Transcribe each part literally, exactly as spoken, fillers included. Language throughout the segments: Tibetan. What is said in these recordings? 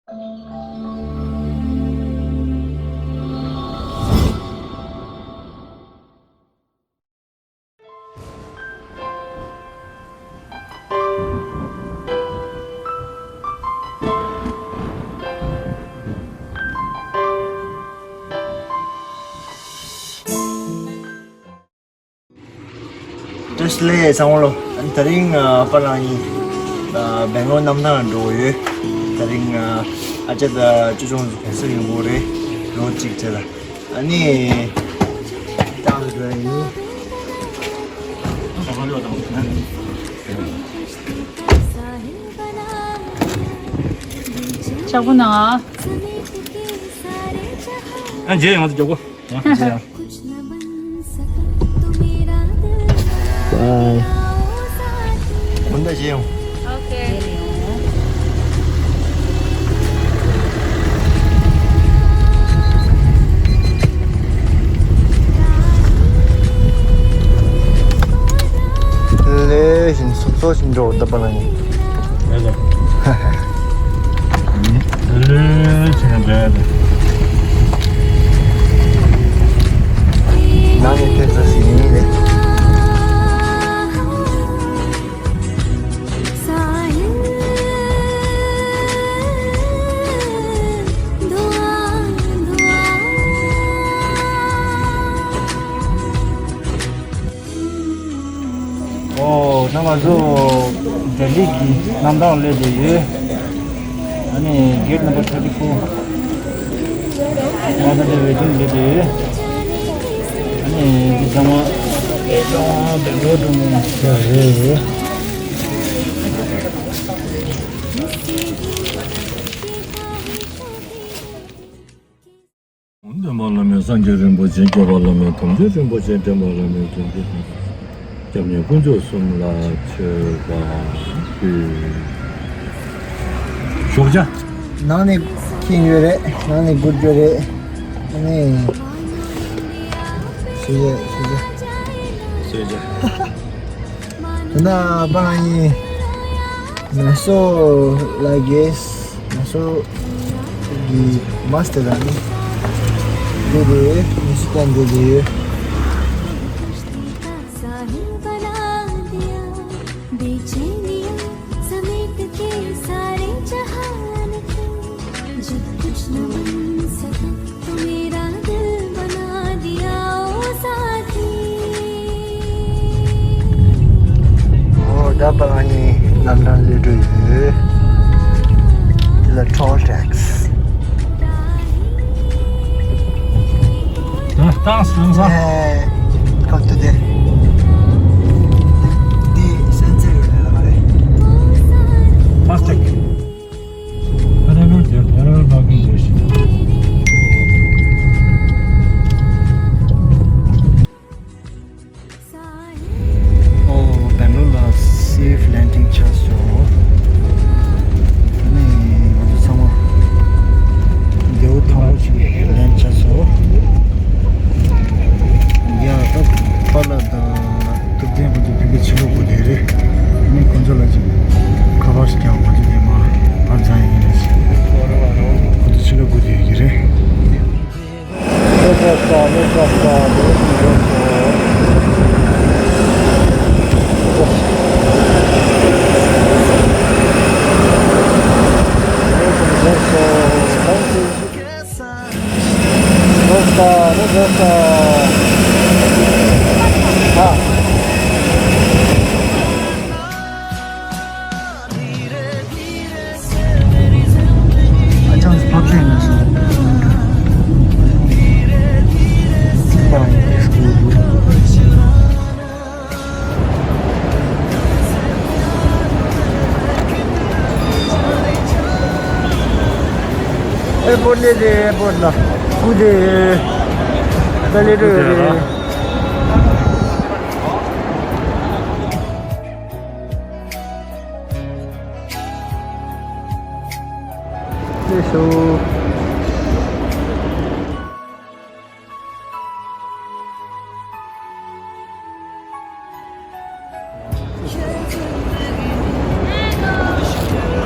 བཀྲ་ཤིས་བདེ་ལེགས་ཚང་མ་ལོ། ཨ་ནི་དེ་རིང་ཨ་པཱ་ལགས་གཉིས་ཨ་སྦེང་ལོར་གནམ་ཐང་འགྲོ་གི་ཡོད། དེ་རིང་ཨ་ཨ་ཅག་དང་ཅོ་ཅོ་ཚོ་གུང་སེང་ཡོང་གི་རེད། ལོ་གཅིག་རྗེས་ལ། ཨ་ནི་ཏང་ལ་འགྲོ་ཡ་ཡིན། ལྕགས་པོ་ནང་ང་། ཨ་མཇལ་ཡོང་། ང་ཚོ་མགྱོགས་པོ། Bye. ལེ་བཞིན་སོ་སོ་བཞིན་འགྲོ་ད་པཱ་ལགས་གཉིས། ལེ་ལེ། ལེ་ལེ་བྱས་ནས་འགྲོ་ཡ་དེ། ནང་ནས་ཕེབས་ས་ཞིག་ཡིན་རེད། ཨོ། ད་ང་ཚོ་ལྡི་ལི་གི་གནམ་ཐང་སླེབས་བསྡད་ཡོད། ཨ་ནི་gate number thirty four མ་ད་ལྟ་waiting སླེབས་བསྡད་ཡོད། ཨ་ནི་འདི་ཚང་མ་སྦེང་ལོར་འགྲོ་མཁན་ཡ་རེད། འདོན་པ་བླ་མེད་སངས་རྒྱས་རིན་པོ་ཆེ། སྐྱོབ་པ་བླ་མེད་དམ་ཆོས་རིན་པོ་ཆེ། འདྲེན་པ་བླ་མེད་དོན་གྱི་སྐྱབས་གནས་དཀོན་མཆོག་གསུམ་ལ་མཆོད་པ་ཕུལ། ཞོགས་ཇ། ནང་ནས་འཁྱེར་ཡོད་རེད། ནང་ནས་སྒུག་རྒྱུ་རེད། ཨ་ནི། ཞོགས་ཇ། ཞོགས་ཇ། ཞོགས་ཇ། དེ་ན་པཱ་ལགས་གཉིས་མེ་སོ་ལ་གེས་མེ་སོ་གི་མ་སྟེ་ལ་ནི་འདི་རེད། མེ་སོ་ཀྱང་འདི་རེད། ཨོ། ད་པཱ་ལགས་གཉིས་གནམ་ཐང་སླེབས་འགྲོ་ཡོད། འདི་ལ་toll tax། ད་ཏང་སྲིད་ས། ཨེ། ཁོ་ཐུག་དེ། འདི་སེམས་ཚེ་ཡོད་ལ་རེད། Fast Track། Parallel parking station། ཨོ། སྦེང་ལོར་ལ་safe landing ཆགས་སོང་། ཨ་ནི་ང་ཚོ་ཚང་མ་བདེ་པོ་ཐང་པོ་ཞིག་ལེན་ཆགས་སོང་། ཡ། ད་པཱ་ལགས་དང་ཐུབ་བསྟན་ཁོང་ཚོ་ཕ་གིར་ཕྱི་ལོགས་སྒུག་བསྡད་རེད། ཨ་ནི་ཁོང་ཚོ་ལ་ཅིག་ཁ་པར་ཞིག་ཀྱང་ང་ཚོ་ནས་མར་ཕར་འཛིན་ཡིན་ནས་ཁོང་ཚོ་ཕྱི་ལོགས་སྒུག་བསྡད་ཡོད་ཀྱི་རེད། ཨེར་པོར་ལ་རེད། ཨེར་པོར་ལ་སྐུ་དེ་ད་ལེ་རེད།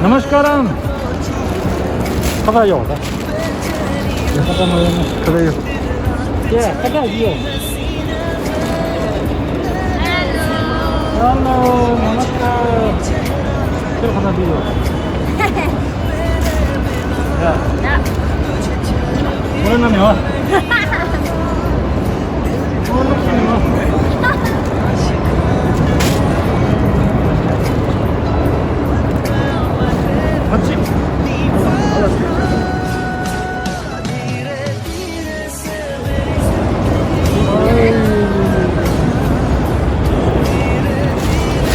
नमस्कारम। ཁ་བརྡ་ཡོང་ད། ཁ་བརྡ་མ་ཡོང་ན། ཁ་བརྡ་ཡོང་། ཡ། ཁ་བརྡ་ཡོང་། Hello, namaskar. ཁྱོད་ཁ་བརྡ་ཡོང་། ཡ། ཡ། ཁོ་རང་ནམ་ཡོང་། ད་རེད། ད་རེད། ད་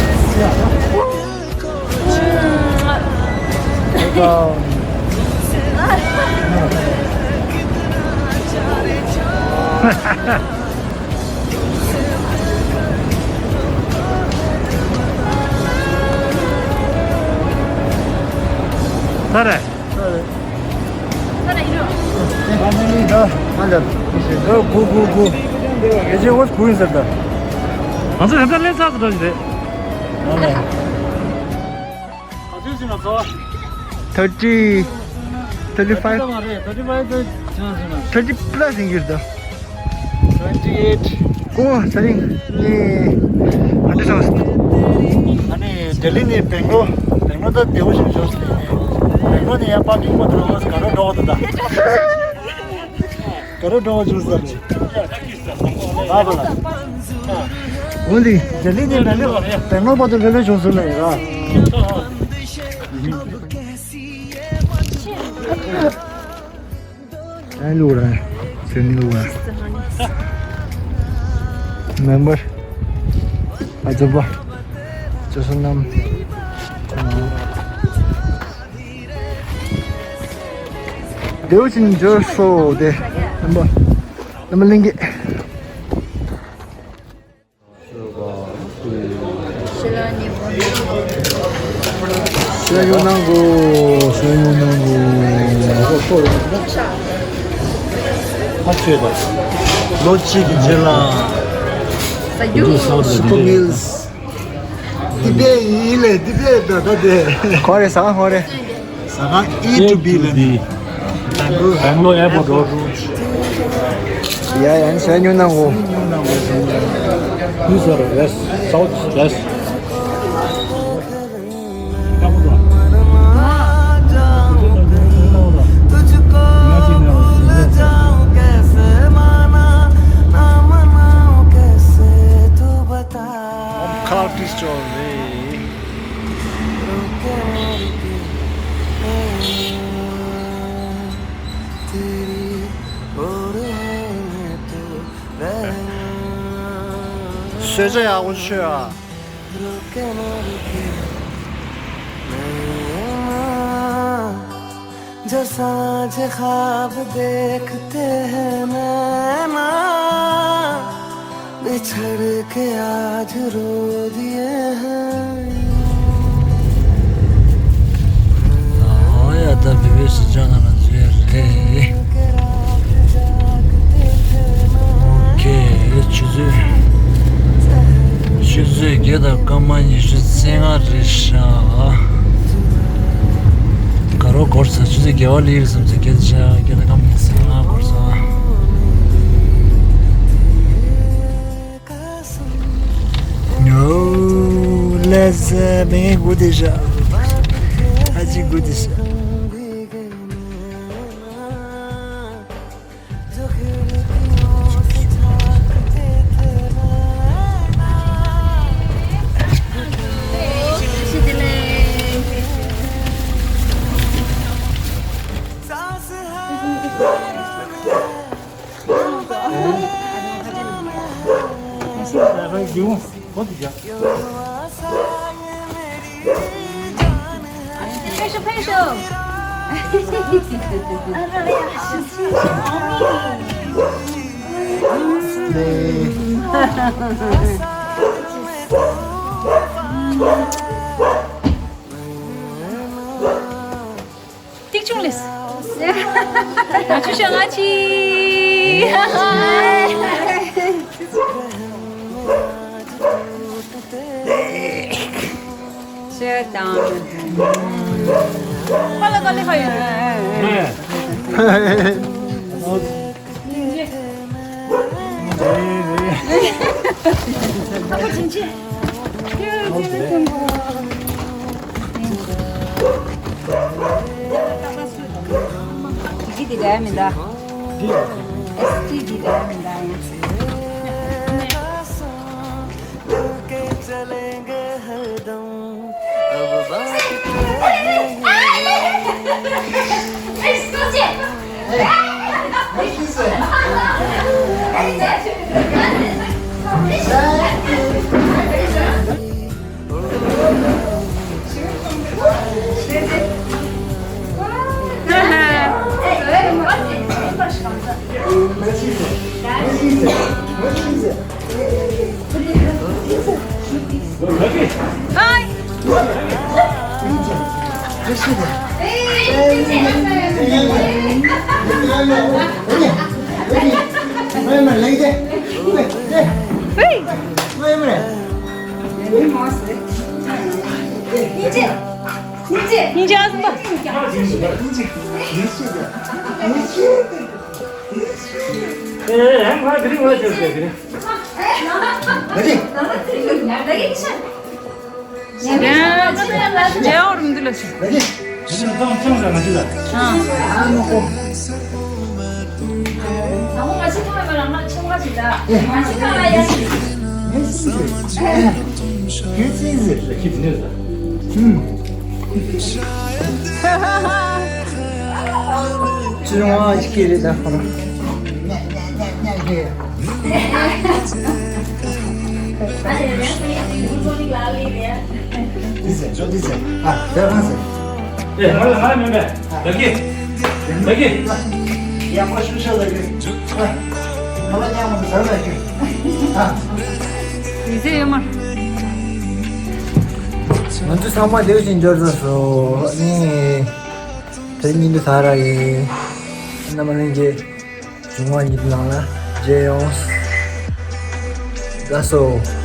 རེད། ད་རེད། ད་རེད། ད་རེད། ད་རེད། ད་རེད། ད་རེད། ད་རེད། ད་རེད། ད་རེད། ད་རེད། ད་རེད། ང་ཚོ་ད་ལྟ་ལྷ་ས་ཚོ་འགྲོ་གི་རེད། ཨ་ལས། ག་ཚོད་ཕྱིན་ན་ཚོ། Thirty, thirty five, thirty five དེ་ཕྱིན་ན་ཕྱིན་ན། Thirty plus ཡིན་གྱི་རེད་ད། Twenty eight. ཨོ་ཚ་རིང་ནི་ཧ་འདྲ་སོང་། ཨ་ནི་ལྡི་ལི་ནས་སྦེང་ལོར། སྦེང་ལོར་ད་བདེ་བོ་ཞིག་བྱུང་སོང་། སྦེང་ལོར་ནས་ཡར་པར་ཀིང་པོ་དང་ག་རེ་འགྲོ་བ་དང་། ག་རེ་འགྲོ་བ་བྱུང་ཟེར་ནས། ཨ་བ་ལ། འོ་ལི། ལྡི་ལི་ནས་སྦེང་ལོར། སྦེང་ལོར་བར་དུ་ལྷོད་ལྷོད་བྱུང་སོང་ལ་ཡིན་ར། ཨ་ལུ་ར། སེམས་ལུ་ར། མེམ་བར། ཨ་ཙི་པ། ཅོ་སོ་ནམ། དེའུ་ཅིན་ཇོ་སོ་དེ། རྣམ་པ། རྣམ་པ་གླིང་གི། ཤེས་ཡོན་གནང་དགོས། ཤེས་ཡོན་གནང་དགོས། ཕར་ཆོད་དང་། ལོ་གཅིག་གི་རྗེས་ལ། ས་རྒྱུ། སུ་ཁོ་མིལ། འདི་པའི་ཡིན་ལས། འདི་པའི་ད་ལྟ་དེ། ཁོ་རེ་ས་ཁོ་རེ། ཟ་ཁང་ཨེ་ཊུ་བི་ལ་ནི། སྦེང་ལོར་ཨེར་པོར་ཊི་རོཌ། ཡ་ཡ། ཤེས་ཡོན་གནང་དགོས། ཡུ་སར་ཝེསྟ། སའུཐ་ཝེསྟ། ཁ་ལག་ཏིས་ཅོ་རེད། གསོལ་ཇ་ཡག་པོ་མཆོད་ཨ། जो सांझ ख्वाब देखते हैं नैना, बिछड़ के आज रो दिए हैं। ཨོ་ཡ། ད་བི་བི་སི་ཅེ་ནལ་ལ་འཛུལ་རེད། ཨོ་ཁེ། ཆུ་ཚོད། ཆུ་ཚོད་བརྒྱད་དང་སྐར་མ་ཉི་ཤུ་རྩ་ལྔ་རེད་ཤག་ག་རེ་འགོར་ས། ཆུ་ཚོད་བརྒྱད་པ་སླེབས་རེད་བསམ་ཚེ། བརྒྱད་དང་ཕྱེད་ཀ། བརྒྱད་དང་སྐར་མ་ཉི་ཤུ་རྩ་ལྔ་འགོར་ས། ཉོ་ལེ་ཟེ་མེ་གུ་དེ་ཤ། ཨ་ཅི་གུ་དེ་ཤ།拍手拍手。ཏིག་ཆུང་ལེས། ང་ཆུ་ཤ་ང་ཆི། ཤ་དང་། ཧ་ལ་ད་ལེ་ཧ་ཡོད། ཨ་ཁུ་ཅིན་ཅི། ཁྱོད་ཅི་ལ་ཐོན་པོ། ཅི་ཅི་དེ་འདྲ་མི་འདྲ། ཨེས་ཏི་དེ་འདྲ་མི་འདྲ་ཡང་། ང་ཚོ་ཚང་མ་ལེགས་ཤིག་འབྱོར་ཚར་སོང་། ཨ་ནི། དེ་ཉིན་དུ་ས་ར་ཡིན། རྣམ་པ་ལྷན་རྒྱས། བྱུང་བ་ཉིད་ནང་ལ་མཇལ་ཡོང་། ལགས་སོ།